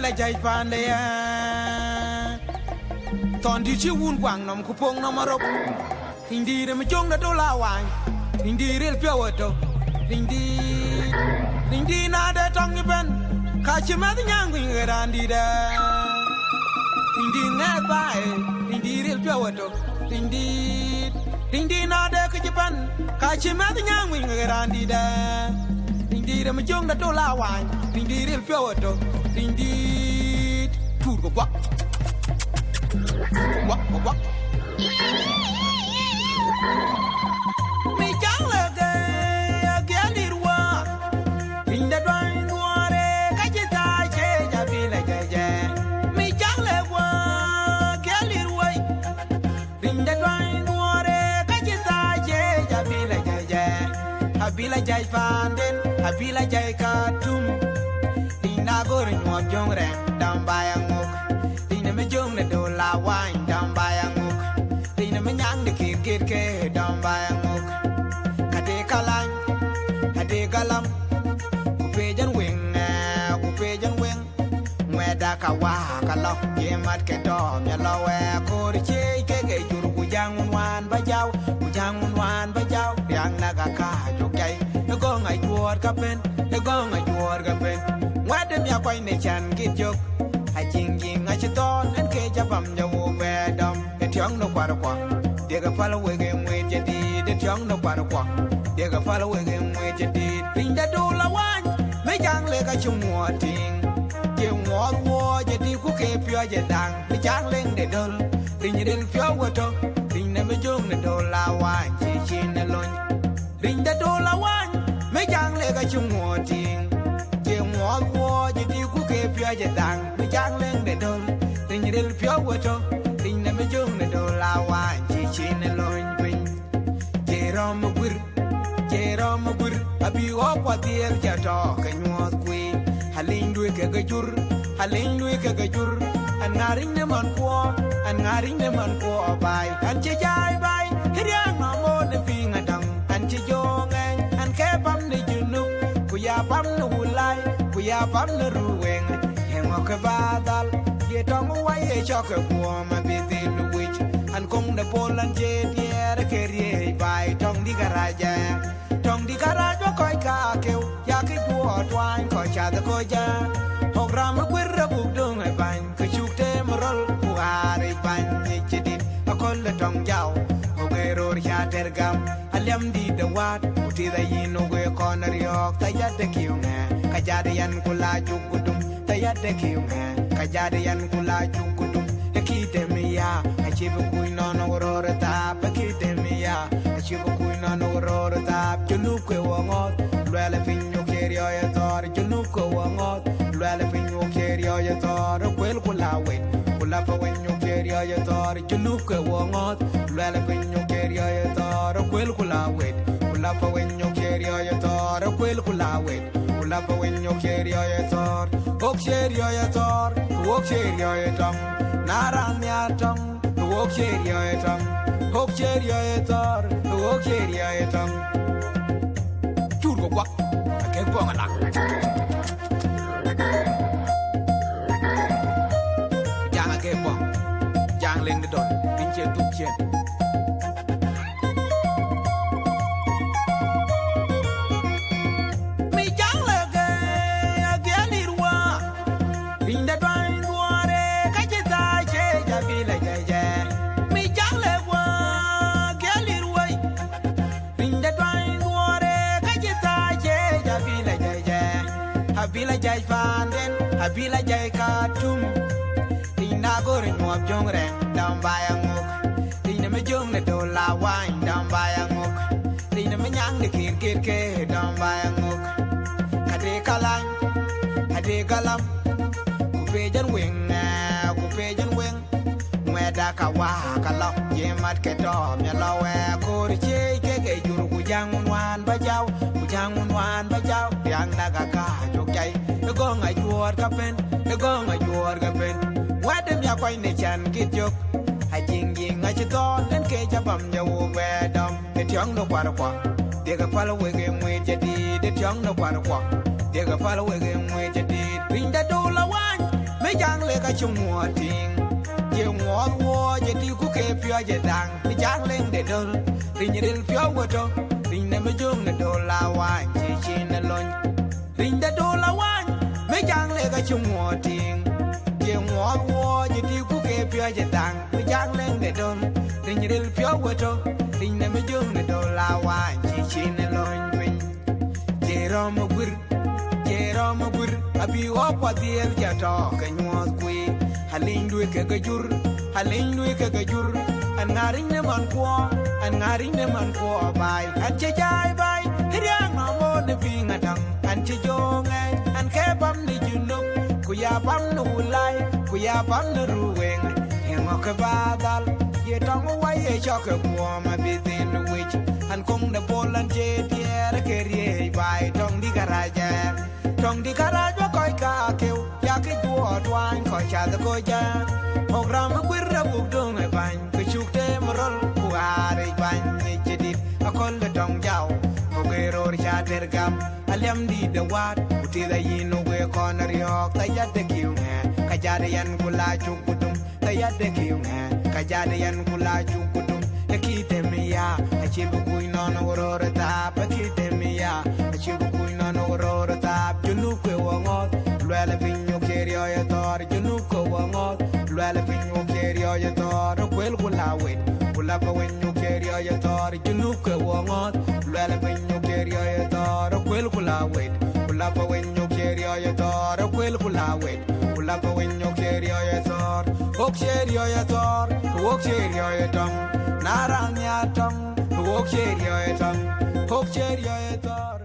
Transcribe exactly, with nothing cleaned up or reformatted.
la jai pande ya. Thɔn dït cï wun kuaŋ nɔm ku poŋ nɔm arop. Riny dït ë mi cöŋ de dol awany. Riny dït ril piɔ̈u ëtö. Riny dït, riny dït na de tɔŋ ëbɛ̈n, ka cï mɛth nyääŋ kuny ke raan dït ë. Riny dït ŋɛk baai. Riny dït ril piɔ̈u ëtö. Riny dït, riny dït na de kë cï bɛ̈n, ka cï mɛth nyääŋ kuny ke raan dït ë. Riny dït ë mi cöŋ de dol awany. Riny dït ril piɔ̈u ëtö. Riny dït tuur ke guak. Guak, guak. Mi cäŋ lëk ë agiɛl lir wä. Riny de duany duɔɔre ka cï thaa cie ja bï la jɛjɛ. Mi cäŋ lëk wä agiɛl lir wä. Riny de duany duɔɔre ka cï thaa cie ja bï la jɛjɛ. Abï la jai panden, abï la jai Katum. Riny na gör nyuɔɔth jöŋ rɛŋ dɔm ba ya ŋök. Riny de mi jöŋ de dol awany dɔm ba ya ŋök. Riny de mi nyaŋ de kir kir ke dɔm ba ya ŋök. Ka de ka lany, ka de ka lam. Ku pec ɛn weŋ, eh, ku pec ɛn weŋ. Ŋuɛ̈tda ka waak alɔ, ye mat ke tɔɔm ya lɔ wɛɛk koor ciëëc kek ë jur, ku jaŋ wun wään bä jau, ku jaŋ wun wään bä jau, riaŋ na ka kääc cuk cai. Ë gɔ̈ŋ ajuɔɔr ka pën, ë gɔ̈ŋ ajuɔɔr ka pën. Ŋuɛ̈tdë miakuɔny në can kït jök. Aciŋ jiŋ acï thɔɔn, en ke jabam ja wok bɛ dɔm. Ë tiɔŋ në kuarkuɔ, diëkë päl wek ë ŋuëët jadït, ë tiɔŋ në kuarkuɔ, diëkë päl wek ë ŋuëët jadït. Riny de dol awany, mi jaŋ lek acï ŋuɔɔt tïŋ. Cie ŋuɔɔth wuɔɔc ë dï ku ke piɔ̈ɔ̈c ë daŋ, mi jaŋ leŋ de döl. Riny ril piɔ̈u wetö, riny në mi jöŋ në dol awany, cï cin ë lony. Riny de dol awany, mi jaŋ lek acï ŋuɔɔt tïŋ. Cie ŋuɔɔth wuɔɔc ë dï ku ke piɔ̈ɔ̈c ë daŋ, mi jaŋ leŋ de döl. Riny ril piɔ̈u wetö, riny në mi jöŋ në dol awany, cï cin ë lony piny. Cie rɔ̈m ë guir, cie rɔ̈m ë guir, abï ɣɔ̈k kuɔ dhiël cä tɔ̈ ke nyuɔɔth kuiic. Aliny luui kekë jur, aliny luui kekë jur, an ŋa riny në man kuɔ, an ŋa riny në man kuɔ baai, an cï jai baai, ë riääk nɔm ɣöö në piŋ adäŋ, an cï jɔɔk ŋɛny, an ke bam në Junub, ku ya bam në Wulai, ku ya bam në Ruweŋ, yeŋö kë ba dhal, ye tɔŋ wai ye cɔk ke guɔ̈ɔ̈m abï dhil wic, an koŋ de pol an cie diɛɛr ke riëëc baai tɔŋ dï karacɛ. Tɔŋ dï karaac bä kɔc kaakeu, yakï juɔɔr tuany kɔc cath ë kɔc ë. Ɣok ram ë guir abuk döŋ ë bäny, ke cuk teem röl, ku ɣaar yic bäny ŋic cï dït. Aköl de tɔŋ jau, ɣok ë röör ca tɛr gam. Aliɛm dït de waat, ku tïth ayïn ɣok ë kɔn ë riɔ̈ɔ̈k, thayat de kiu ŋɛ, ka jat yɛn ku la cuk ku dum. Thayat de kiu ŋɛ, ka jat yɛn ku la cuk ku dum. Ë kï dem ya, acï bï kuc nɔn ɣok röör ë thaap, ë kï dem ya, acï bï kuc nɔn ɣok röör ë thaap. Junub ke wɔ ŋɔ̈ɔ̈th, luɛl piny nyuk cie riɔ̈ɔ̈c ë thɔɔr. Junub ke wɔ ŋɔ̈ɔ̈th, luɛl piny nyuk cie riɔ̈ɔ̈c ë thɔɔr. Ë kuël ku la wet, ku la pa weny nyuk cie riɔ̈ɔ̈c ë thɔɔr. Junub ke wɔ ŋɔ̈ɔ̈th, luɛl piny nyuk cie riɔ̈ɔ̈c ë thɔɔr. Ë kuël ku la wet, ku la pa weny nyuk cie riɔ̈ɔ̈c ë thɔɔr. Ë kuël ku la wet, ku la pa weny nyuk cie riɔ̈ɔ̈c ë thɔɔr. Ɣok cie riɔ̈ɔ̈c ë thɔɔr, ɣok cie riɔ̈ɔ̈c ë tɔŋ. Na raan nhiaar tɔŋ, ɣok cie riɔ̈ɔ̈c ë tɔŋ. Ɣok cie riɔ̈ɔ̈c ë thɔɔr, ɣok cie riɔ̈ɔ̈c ë tɔŋ. Cur ke guak, akek puɔŋ ala. Jaŋ akek puɔŋ, jaŋ leŋ de dɔn, piny cie dhuk cien. Mi jaŋ leke agiɛl lir wä, riny de duany duɔɔre ka cï thaa cie ja bï la jɛjɛ. Mi jaŋ lek wä agiɛl lir wei, riny de duany duɔɔre ka cï thaa cie ja bï la jɛjɛ. Abï la jɛc paanden, abï la jɛc Katum. Riny na gör nyuɔɔth jöŋ rɛŋ dɔm ba ya ŋök. Riny de mi jöŋ de dol la wany dɔm ba ya ŋök. Riny de mi nyaŋ de kir kir ke dɔm ba ya ŋök. Ka de ka lany, ka de ka lam. Ku pec ɛn weŋ, eh, ku pec ɛn weŋ. Ŋuɛ̈tda ka waak alɔ, ye mat ke tɔɔm ya lɔ wɛɛk koor ciëëc kek ë jur, ku jaŋ wun wään bä jau, ku jaŋ wun wään bä jau. Riaŋ na ka kääc cuk cai, ë gɔ̈ŋ ajuɔɔr ka pën, ë gɔ̈ŋ ajuɔɔr ka pën. Ŋuɛ̈tdë miakuɔny në can kït jök. Aciŋ jiŋ acï thɔɔn, en ke ca bam ja wok bɛ dɔm. Ë tiɔŋ de kuarkuɔ, diëkë päl wek ë ŋuëët jadït. Ë tiɔŋ de kuarkuɔ, diëkë päl wek ë ŋuëët jadït. Riny de dol awany, Cäŋ lek acï ŋuɔɔt tïŋ, ye ŋuɔɔth wuɔɔc ë tïŋ ku ke piɔ̈ɔ̈c ë daŋ, bï cäŋ leŋ de döl, riny ril piɔ̈u wetö, riny në mi jöŋ në döl awany cï cin ë lony. Riny de döl awany, mi cäŋ lek acï ŋuɔɔt tïŋ, ye ŋuɔɔth wuɔɔc ë tïŋ ku ke piɔ̈ɔ̈c ë daŋ, bï cäŋ leŋ de döl, riny ril piɔ̈u wetö, riny në mi jöŋ në döl awany cï cin ë lony piny. Jerome Aguer, Jerome Aguer, abï ɣɔ̈k kuɔ dhiël ca tɔ ke nyuɔɔth kui. Aliny luui ke ke jur, aliny luui ke ke jur. An ŋa riny në man kuɔ, an ŋa riny në man kuɔ baai. An cï jai baai, riaŋ nɔm bɔ̈ në piŋ adäŋ. An cï jɔŋ ŋɛny, an ke bam në Junub, ku ya bam në Wulai, ku ya bam në Ruweŋ. Eŋö ke ba dhal, ye tɔŋ wai ye cɔk ke guɔm abï dhil wic. An koŋ de Bol an cie diɛɛr ke riëëc baai tɔŋ dï karacɛ. Tɔŋ dï karac bä kɔc kakeu, yakï juɔɔr tuany kɔc cath ë kocä. Mok ram ë guir abuk döŋ ë bäny, ke cuk teem röl ku ɣaar ë bäny ë cï dït. Aköl de tɔŋ jau, mok ë röör ca ter gam. Aliɛm dït de waat, ku tïth ayïn ë wek kɔn riɔ̈ɔ̈k, tha yat de kiu ŋɛɛ, ka jat yɛn ku la cuk ku dum. Ka yat de kiu ŋɛɛ, ka jat yɛn ku la cuk ku dum. Ë kï dem ya, acï bï kuc nɔn ɣoror ë thaap. Ë kï dem ya, acï bï kuc nɔn ɣoror ë thaap. Junub ke wɔ ŋɔɔth, luɛl piny nyuk cie riɔ̈ɔ̈c ë thɔɔr. Junub ke wɔ ŋɔɔth, luɛl piny nyuk cie riɔ̈ɔ̈c ë thɔɔr. Ë kuel ku la wet, ku la pa weny nyuk cie riɔ̈ɔ̈c ë thɔɔr. Junub ke wɔ ŋɔɔth, luɛl piny nyuk cie riɔ̈ɔ̈c ë thɔɔr. Ë kuel ku la wet, ku la pa weny nyuk cie riɔ̈ɔ̈c ë thɔɔr. Ë kuel ku la wet, ku la pa weny nyuk cie riɔ̈ɔ̈c ë thɔɔr. Ɣok cie riɔ̈ɔ̈c ë thɔɔr, ɣok cie riɔ̈ɔ̈c ë tɔŋ. Na raan nhiaar tɔŋ, ɣok cie riɔ̈ɔ̈c ë tɔŋ. Ɣok cie riɔ̈ɔ̈c ë thɔɔr.